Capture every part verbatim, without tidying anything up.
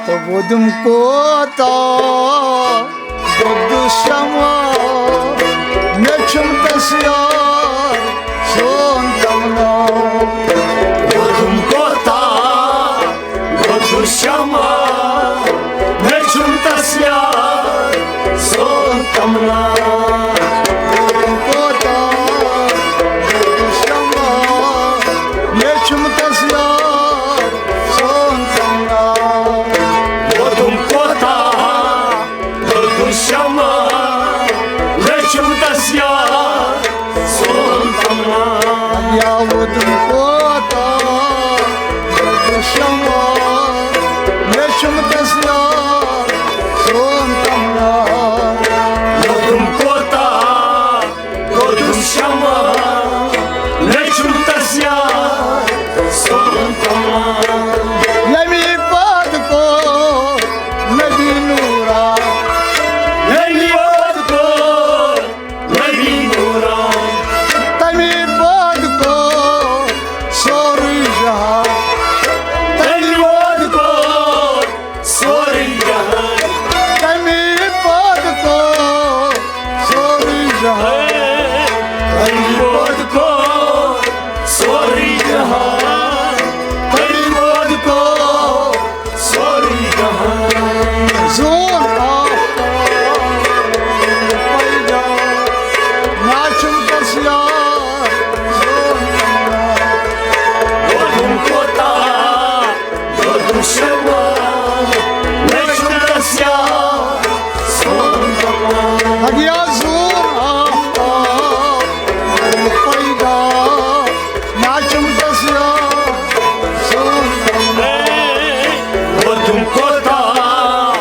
وودُم کوتاہ گوٚدُس شمع، مےٚ چھُم تس یار سون تمنا۔ وودُم کوتاہ گوٚدُس شمع، مےٚ چھُم تس یار سون تمنا۔ وودُم کوتاہ گوٚدُس شمع، مےٚ چھُم تس یار سون تمنا۔ وودُم کوتاہ گوٚدُس شمع، مےٚ چھُم تس یار سون تمنا۔ یا وودُم کوتاہ گوٚدُس شمع، مےٚ چھُم تس یار سون تمنا۔ وودُم کوتاہ گوٚدُس شمع، مےٚ چھُم تس یار سون تمنا۔ ییٚمی پتہٕ کوٚر نبی نوٗرا، ییٚمی پتہٕ کوٚر نبی نوٗرا، تَمی پتہٕ کوٚر سورُے جہان، تَمی پتہٕ کوٚر سورُے جہان۔ تَمی پتہٕ کوٚر سورُے جہان۔ تَمی پتہٕ کوٚر سورُے جہان۔ تَمی پتہٕ کوٚر سورُے جہان۔ زون آفتاب پیدا، ناچُم تس یار۔ زون آفتاب۔ وودُم کوتاہ گوٚدُس شمع، مےٚ چھُم تس یار سون تمنا۔ لگیا زون آفتاب پیدا، ناچُم تس یار سون تمنا۔ وودُم کوتاہ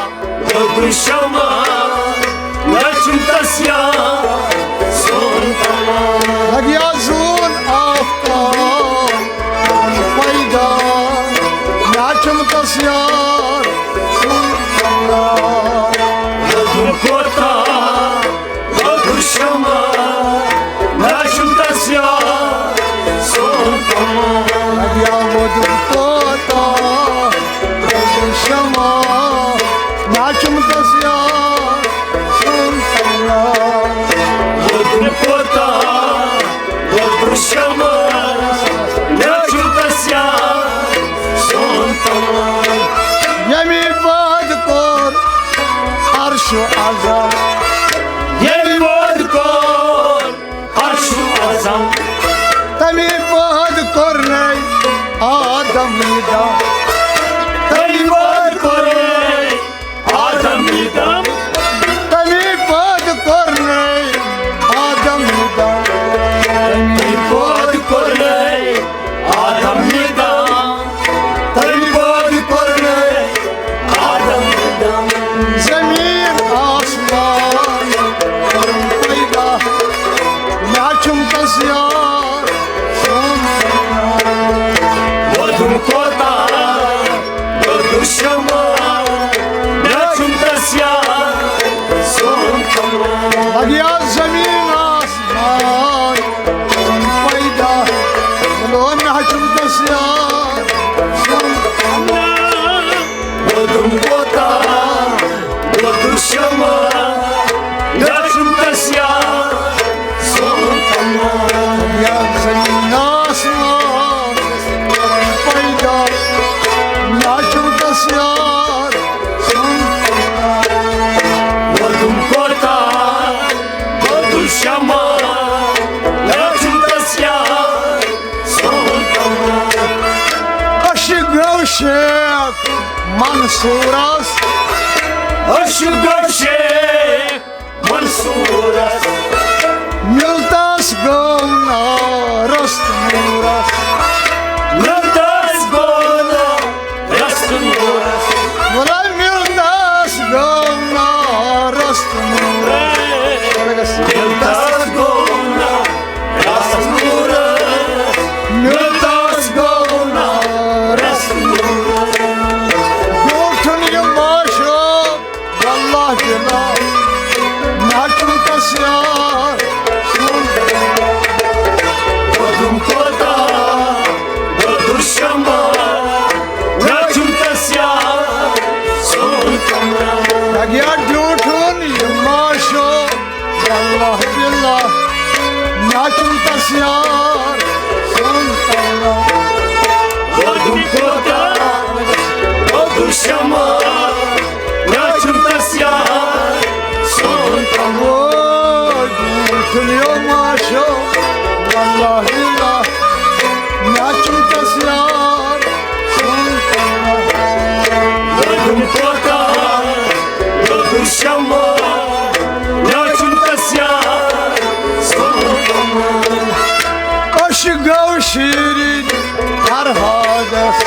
گوٚدُس شمع، مےٚ چھُم تس یار سون تمنا۔ لگیا زون آفتاب پیدا، ناچُم تس یار سون تمنا۔ وودُم کوتاہ گوٚدُس شمع، ناچُم تس یار سون تمنا۔ یا وودُم کوتاہ گوٚدُس شمع، ناچُم تس یار سون تمنا۔ وودُم کوتاہ گوٚدُس شمع، مےٚ چھُم تس یار سون تمنا۔ ییٚمی پتہٕ کوٚر عرش عظم، ییٚمہِ واد کوٚر عرش عظم، تَمی پتہٕ کوٚرنَے آدم یہِ دم۔ تَمی واد کوٚرنَے آدم یہِ دم۔ تَمی پتہٕ کوٚرنَے آدم یہِ دم۔ تَمی واد کوٚرنَے آدم یہِ دم۔ تَمی واد کوٚرنَے آدم یہِ دم۔ زمیٖن آسمان کوٚرُن پیدا، مےٚ چھُم تَس یار سون۔ ووتُم کوتاہ، ووتُم شمع، مےٚ چھُم تَس یار سون۔ لگیا زمیٖن آسمان کوٚرُن پیدا، مےٚ چھُم تَس یار سون۔ ووتُم کوتاہ، ووتُم شمع، مےٚ چھُم تَس یار سون۔ یا زمیٖن آسمان کوٚرُن پیدا، مےٚ چھُم تَس یار سون۔ ووتُم کوتاہ، ووتُم شمع، مےٚ چھُم تَس یار سون۔ أسۍ چھِ گوٚو شیخ منصورس، أسۍ چھِ گوٚو شیخ منصورس۔ مِلتَس گوٚو نارس نوٗرس، مِلتَس گوٚو نارس نوٗرس۔ وَلہٕ مِلتَس گوٚو نارس نوٗرس۔ مِلتَس گوٚو نارس نوٗرس، مِلتَس گوٚو نارس نوٗرس۔ بیوٗٹھُن یہِ معشوق واللہ بِلا، مےٚ چھُم تَس یار سون۔ ووتُم کوتاہ، یار سُنٛد تَلہٕ۔ وَدُن کوتاہ، وَدُن شمع، ناچُن تَس یار سُنٛد تَلہٕ۔ وَدُن ٹھُلیو ماشو، واللہ اللہ، ناچُن تَس یار سُنٛد تَلہٕ۔ وَدُن کوتاہ، وَدُن شمع، ناچُن تَس یار سُنٛد تَلہٕ۔ عشق گوٚو شیرین فرہادس۔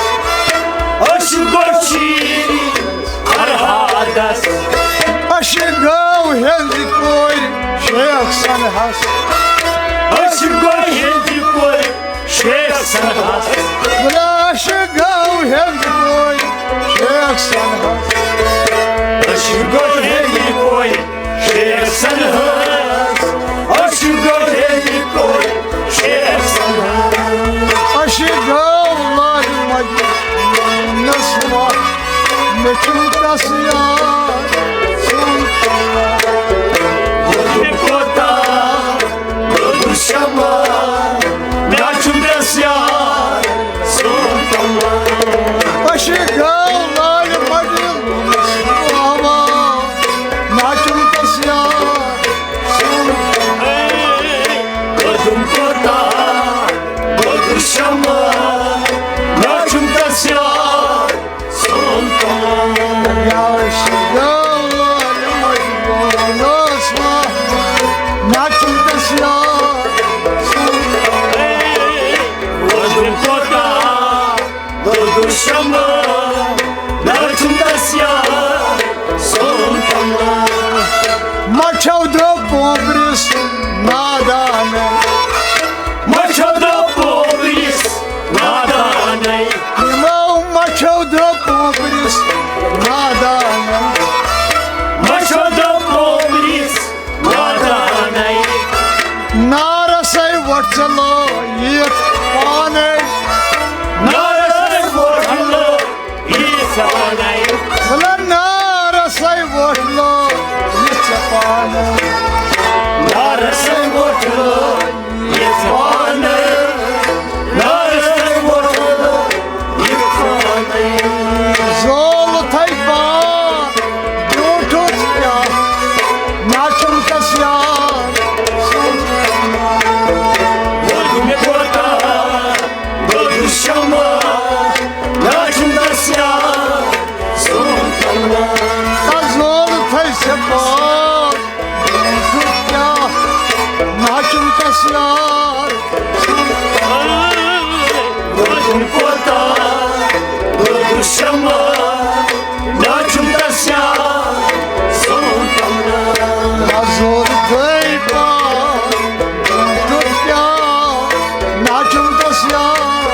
عشق گوٚو شیرین فرہادس۔ عشق گوٚو ہیٚنٛدِ کورِ شیخ سنہس۔ عشق گوٚو ہیٚنٛدِ کورِ شیخ سنہس۔ عشق گوٚو ہیٚنٛدِ کورِ شیخ سنہس۔ عشق گوٚو ہیٚنٛدِ کورِ شیخ سنہس۔ عشق گوٚو ہیٚنٛدِ کورِ شیخ سنہس۔ عشق گوٚو لالہِ مجنونس وقت، مےٚ چھُم تس یار سُنٛد تَلہٕ۔ ووٚن مےٚ کوتاہ، ووٚن شمع، مےٚ چھُم تس یار سُنٛد تَلہٕ۔ عشق گوٚو لالہِ مجنونس وقت، مےٚ چھُم تس یار سُنٛد تَلہٕ۔ ووٚن کوتاہ، ووٚن شمع، مےٚ چھُم تس یار سُنٛد تَلہٕ۔ یا عشق گوٚو لالہِ مجنونس وقت، مےٚ چھُم تس یار سُنٛد تَلہٕ۔ ووٚن کوتاہ، ووٚن شمع، مےٚ چھُم تس یار سُنٛد تَلہٕ۔ مَچھو دوٚپ پوپرِس نادانَے۔ مَچھو دوٚپ پوپرِس نادانَے۔ یِمو مَچھو دوٚپ پوپرِس نادانَے۔ مَچھو دوٚپ پوپرِس وادانَے۔ نارسَے وۄٹھ ژٕ لٲیِتھ پانَے۔ نارسَے وۄٹھ لٲیِتھ پانَے۔ وَلہٕ نارسَے وۄٹھ لٲیِتھ ژٕ پانَے۔ نارسَے وۄٹھ لٲیِتھ پانَے۔ نارسَے وۄٹھ لٲیِتھ پانَے۔ زول تھَے پان بیوٗٹھُس کیٛاہ، ناچُن کس یار۔ ووٚن مےٚ کوتاہ، ووٚن شمع، ناچُن کس یار۔ تَس زول تھَے ژےٚ پان بیوٗٹھُس کیٛاہ، ناچُن کس یار۔ ووٚن کوتاہ، ووٚن شمع، ناچُن تس یار سُنٛد تَلہٕ۔ نظر گٔے پاس، ووٚن کیٛاہ، ناچُن تس یار۔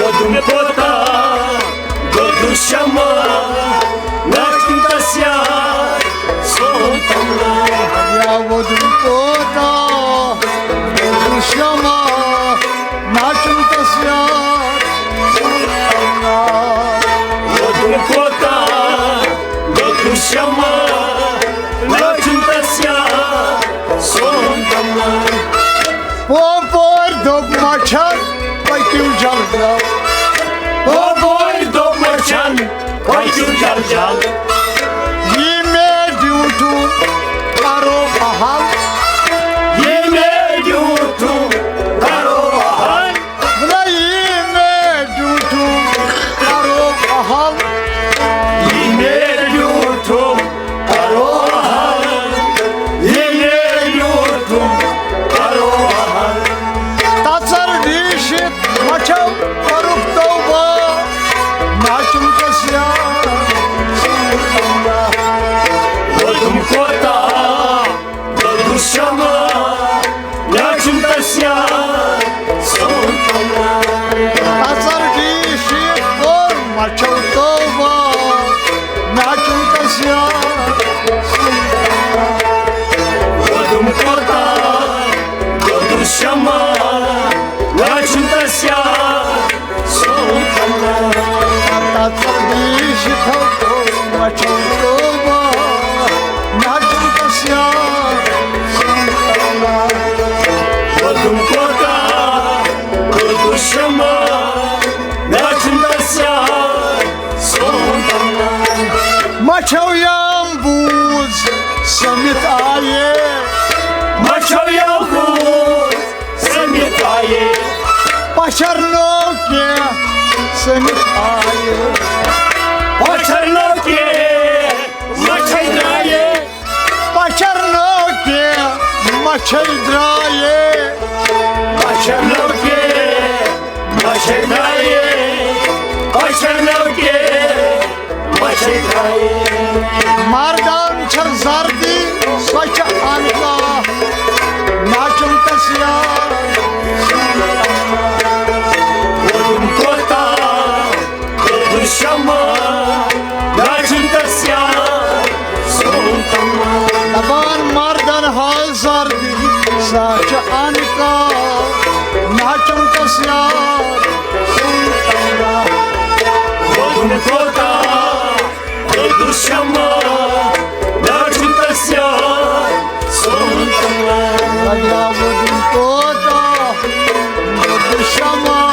ووٚن کوتاہ، ووٚن شمع، ناچُن تس یار سُنٛد تَلہٕ۔ یا ووٚن کوتاہ، ووٚن شمع، ناچُن تس یار۔ ووٚن کوتاہ، ووٚن شمع، ناچُن تس یار سُنٛد تَلہٕ۔ پوپور دوٚپ مَچھَن، پٔکِو جلدی۔ پوپور دوٚپ مَچھَن، پٔکِو جلدی۔ یہِ مےٚ ڈیوٗٹھُم کرو بحال۔ یہِ مےٚ ڈیوٗٹھُم کرو بحال۔ وَلہٕ یہِ مےٚ ڈیوٗٹھُم کرو بحال۔ یہِ مےٚ ڈیوٗٹھُم کرو بحال۔ یہِ مےٚ ڈیوٗٹھُم کرو بحال۔ تَژَر ڈیٖشِتھ مَچھَو کوٚرُکھ توبہ، ناچُن کس یار۔ ووٚن کوتاہ، ووٚن شمع، ناچُن تس یار سُنٛد تَلہٕ۔ تَژَر ڈیٖشِتھ کوٚر مَچھَو توبہ، ناچُن کس یار۔ ووٚن کوتاہ، ووٚن شمع، ناچُن تس یار سُنٛد تَلہٕ۔ تَژَر ڈیٖشِتھ کوٚر مَچھَو توبہ، ناچُن تس یار سُنٛد تَلہٕ۔ مچھو یام بوٗز سٔمِتھ آیے۔ مچھو یام بوٗز سٔمِتھ آیے۔ پچھرنو کینٛہہ سٔمِتھ آیے۔ پچھرنو کینٛہہ مچھے درٛایے۔ پچھرنو کینٛہہ مچھے درٛایے۔ پچھرنو کینٛہہ مچھے درٛایے۔ پچھرنو کینٛہہ مچھے درٛایے۔ مردان چھر زردی سۄ چھِ انکا۔ ناچُن تس یار۔ ووٚنُم کوتاہ گوٚبُر شمع۔ ناچُن تس یار سون تمام۔ دپان مردن ہاو زردی سۄ چھِ انکا۔ ناچُن تس یار سون تمام۔ ووٚنُم کوتاہ گوٚبُر شمع۔ ناچُن تس یار سون تمام۔ دریاو دِن کوتاہ گوٚبُر شمع۔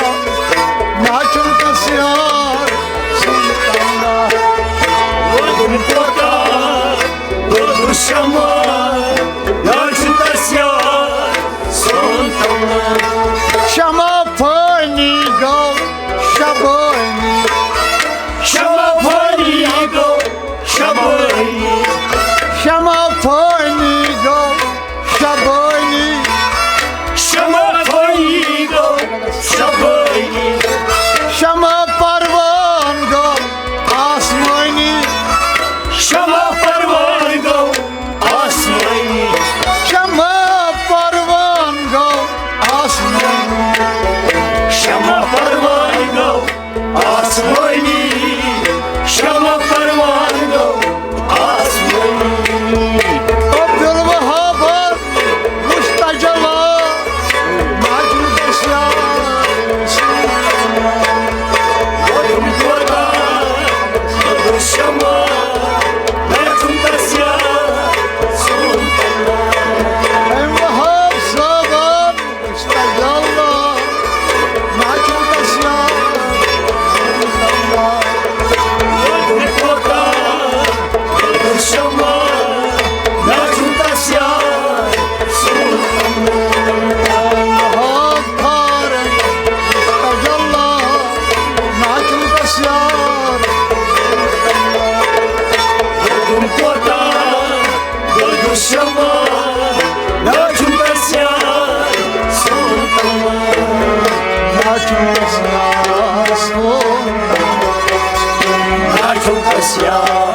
ناچُن تس یار سون تمام۔ ووٚنُم کوتاہ گوٚبُر شمع۔ ناچُن تس یار سون تمام۔ شمع فانی گوٚو شبٲنی۔ شمع فانی گوٚو شبٲنی۔ شمع فانی گوٚو شبٲنی۔ شمع فانی گوٚو شبٲنی۔ شمع پروان گوٚو آسمٲنی۔ شمع پروان گوٚو آسمٲنی۔ شمع پروان گوٚو آسمٲنی۔ شمع پروان گوٚو آسمٲنی۔ شمع پروان گوٚو آسمٲنی۔ عبدالوہاب مستجلا مجلس یار۔ ووٚنُم کوتاہ گوٚبُر شمع۔ ناچُن تس یار سون تمام۔ اے وہاب صٲبن مستجلا ناچُن تس یار۔ ووٚنُم کوتاہ گوٚبُر شمع۔ ناچُن تس یار سون تمام۔ وہاب خارن مستجلا ناچُن تس یار۔ ووٚنُم کوتاہ گوٚبُر شمع۔ ناچُن تس یار سون تمام۔ ناچُن تس یار سون تمام۔ ناچُن تس یار